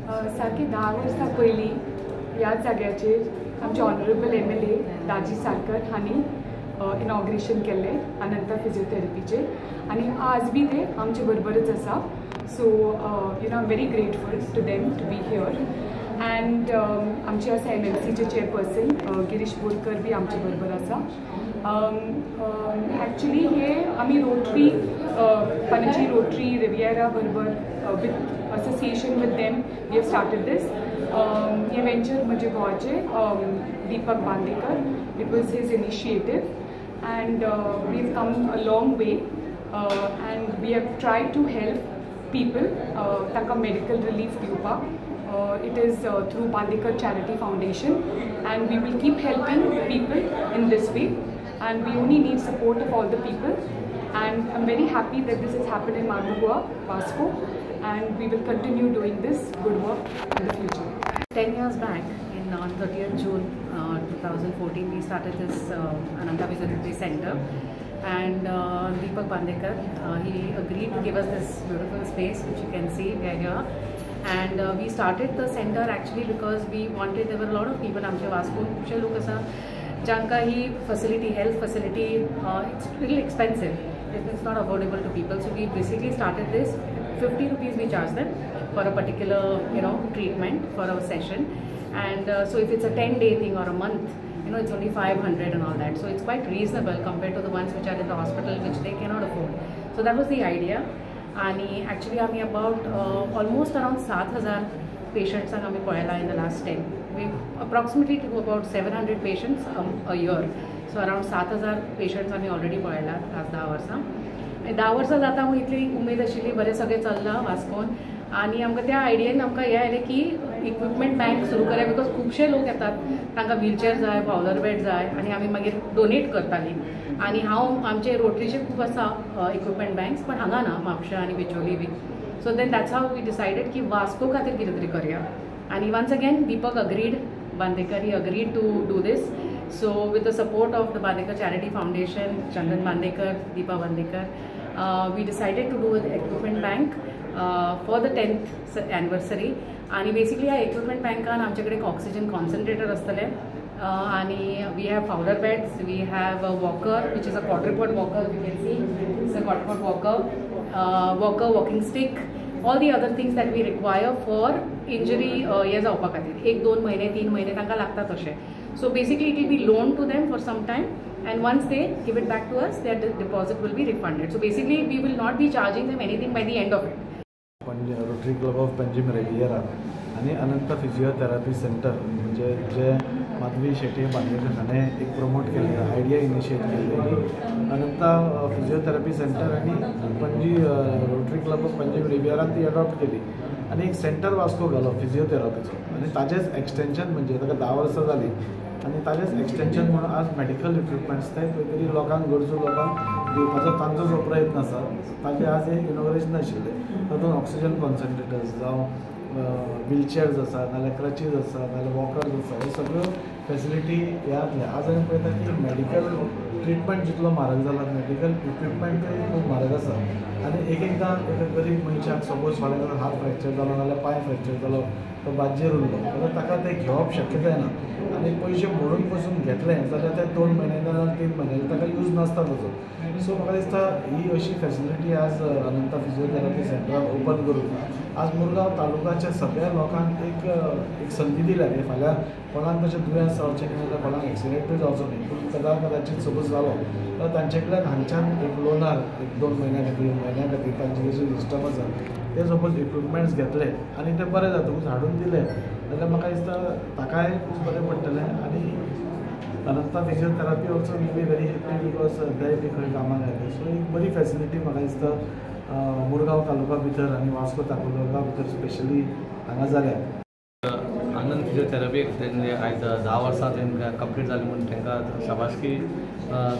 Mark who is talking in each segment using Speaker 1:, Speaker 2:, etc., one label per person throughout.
Speaker 1: सारकी 10 वर्सां पयलीं ह्या जाग्याचेर आमचे ऑनरेबल MLA Daji Salkar हांणी इनॉग्रेशन केल्लें अनंता फिजियोथेरपीचें आनी आज बी ते आमचे बरोबरच आसा. So I am very grateful to them to be here. And आमचे आसा MMCचे चेअरपर्सन गिरीश बोरकर बी आमचे बरोबर आसा. एक्चुली हे आमी रोटरी पणजी रोटरी रिवियरा बरोबर with association with them we have started this. हे वेंचर म्हजे गोवाचे Deepak Bandekar, it was his initiative and we have come a long way and we have tried to help people तांकां medical relief दिवपाक. It is through Bandekar Charity Foundation and we will keep helping people in this way and we only need support of all the people and I'm very happy that this has happened in Marmugao, Vasco, and we will continue doing this good work in the future.
Speaker 2: 10 years back, in on 30th June 2014, we started this Ananta Physiotherapy Center, and Deepak Bandekar, he agreed to give us this beautiful space, which you can see, we are here. And we started the center actually because we wanted, there were a lot of people, आमचे वास्को खुबशे लोक आसा जांकां ही facility, health facility, it's little expensive, it's not affordable to people. So we basically started this, 50 rupees we charge them for a particular, treatment for a session. And so if it's a 10-day thing or a month, it's only 500 and all that. So it's quite reasonable compared to the ones which are in the hospital, which they cannot afford. So that was the idea. And actually, आमी about almost around 7,000 patients आमी पळयला in the last 10. We approximately do about 700 patients a year. So around 7,000 patients आमी already पळयला आज 10 वर्सां. 10 वर्सां जाता म्हूण इतली उमेद आशिल्ली, बरें सगळें चल्लां वास्कोन. आनी आमकां त्या आयडियेन आमकां हें आयलें की इक्विपमेंट बँक सुरू करया, because खुबशे लोक येतात, तांकां व्हीलचेअर जाय, फावलर बेड जाय, आनी आमी मागीर डोनेट करतालीं. आनी हांव आमचे रोटरीचे खूब आसा इक्विपमेंट बँक्स, पण हांगा ना, म्हापशा आनी बिचोली बी. So then that's how we decided की वास्को खातीर कितें तरी करया. आनी once again Deepak agreed, Bandekar he agreed to do this. So with the support of the Bandekar Charity Foundation, Chandan Bandekar, Deepa Bandekar, we decided to do an equipment bank for the 10th anniversary. आणि basically ह्या equipment बँकान आमचे कडेन oxygen concentrator आसतले, आणि we have Fowler beds, we have a walker which is a quadruped walker, you can see it's a quadruped walker, walker, walking stick, all the other things that we require for injury हे जावपा खातीर. 1-2 महिने 3 महिने तांकां लागता तशें. So basically it will be loan to them for some time, and once they give it back to us, their deposit will be refunded. So basically we will not be charging them anything by the end of it.
Speaker 3: Rotary Club of Panjim Riviera आनी अनंत physiotherapy centre म्हणजे जे माधवी शेट्टी बांदेकर हाणें एक promote केल्लें, idea initiate केल्ली की अनंता physiotherapy centre आनी Panaji Rotary Club of Panjim रिवियरान ती adopt केली आनी एक सेंटर वास्को घालो फिजियोथेरपीचो. आनी ताजेंच एक्सटेंशन म्हणजे ताका 10 वर्सां जालीं आनी ताजेंच एक्सटेंशन म्हणून आज मेडिकल इक्विपमेंट्स ते खंय तरी लोकांक, गरजू लोकांक दिवपाचो तांचो जो प्रयत्न आसा ताजें आज एक इनॉग्रेशन आशिल्लें. तातूंत ऑक्सिजन कॉन्सन्ट्रेटर्स जावं व्हीलचेअर्स आसा, नाजाल्यार क्रचीज आसा, नाजाल्यार वॉकर्स आसा, हे सगळ्यो फेसिलिटी हे जातले. आज आमी पळयता की मेडिकल ट्रिटमेंट जितलो म्हारग जाला, मेडिकल इक्विपमेंटूय खूब म्हारग आसा. आनी एक एकदां एका गरीब मनशाक सपोज फाल्यां हात फ्रॅक्चर जालो नाजाल्यार पांय फ्रॅक्चर जालो, तो बाज्जेर उरलो जाल्यार ताका तें घेवप शक्य जायना आनी पयशे मोडून पसून घेतले जाल्यार ते 2 म्हयने नाजाल्यार 3 म्हयने ताका यूज नासता ताजो. सो म्हाका दिसता ही अशी फेसिलिटी आज अनंता फिजियोथेरपी सेंटरान ओपन करून आज मुरगांव तालुकाच्या सगळ्या लोकांक एक संदी दिल्या की फाल्यां कोणाक तशें दुयेंस जावचें न्ही, नाजाल्यार कोणाक एक्सिडेंटूय जावचो न्ही, पूण कदाचीत सपोज जालो जाल्यार तांचे कडल्यान हांगच्यान एक लोनार 1-2 म्हयन्या खातीर, म्हयन्या खातीर तांची जी सिस्टम आसा ते सपोज इक्विपमेंट्स घेतले आनी ते बरें जातकूच हाडून दिले जाल्यार म्हाका दिसता ताकाय खूब बरें पडटलें. आनी Ananta physiotherapy also will be very happy because ते बी खंय कामाक आयले. सो एक बरी फेसिलिटी म्हाका दिसता मुरगांव तालुका भितर आनी वास्को तालुका भितर स्पेशली हांगा जाल्या.
Speaker 4: आनंद फिजियोथेरपीक तेंचे आयज 10 वर्सां तेंकां कंप्लीट जाली म्हूण तांकां शाबासकी.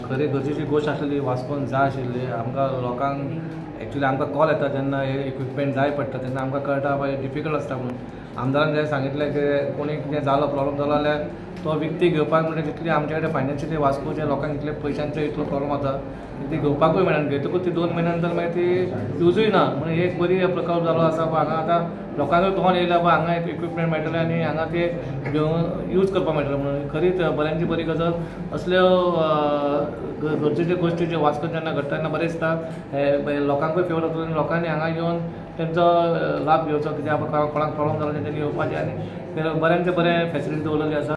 Speaker 4: खरी गरजेची गोश्ट आसली, वास्कोन जाय आशिल्ली आमकां लोकांक. एक्चुली आमकां कॉल येता जेन्ना हे इक्विपमेंट जाय पडटा तेन्ना आमकां कळटा बाय डिफिकल्ट आसता म्हणून. आमदारान जें सांगितलें की कोणी कितें जालो प्रॉब्लम जालो जाल्यार तो विकती घेवपाक म्हणजे तितली आमचे कडेन फायनान्शियली वास्कोच्या लोकांक इतले पयशांचो इतलो प्रॉब्लम जाता ती घेवपाकूय मेळना. घेतकूच ती 2 म्हयन्या नंतर मागीर ती युजूय ना. म्हणून एक बरी प्रकल्प जालो आसा. हांगा आतां लोकांकूय कळोन येयला हांगा एक इक्विपमेंट मेळटलें आनी हांगा ते घेवन यूज करपाक मेळटलें. म्हणून खरीच बऱ्यांची बरी गजाल. असल्यो गरजेच्यो गोश्टी ज्यो वास्को जेन्ना घडटा तेन्ना बरें दिसता. लोकांकूय फेवर जातलो आनी लोकांनी हांगा येवन तेंचो लाभ घेवचो. कित्याक कोणाक प्रॉब्लम जालो तेंच्यांनी येवपाचें आनी बऱ्यांचे बरें फॅसिलिटी दवरलेली आसा.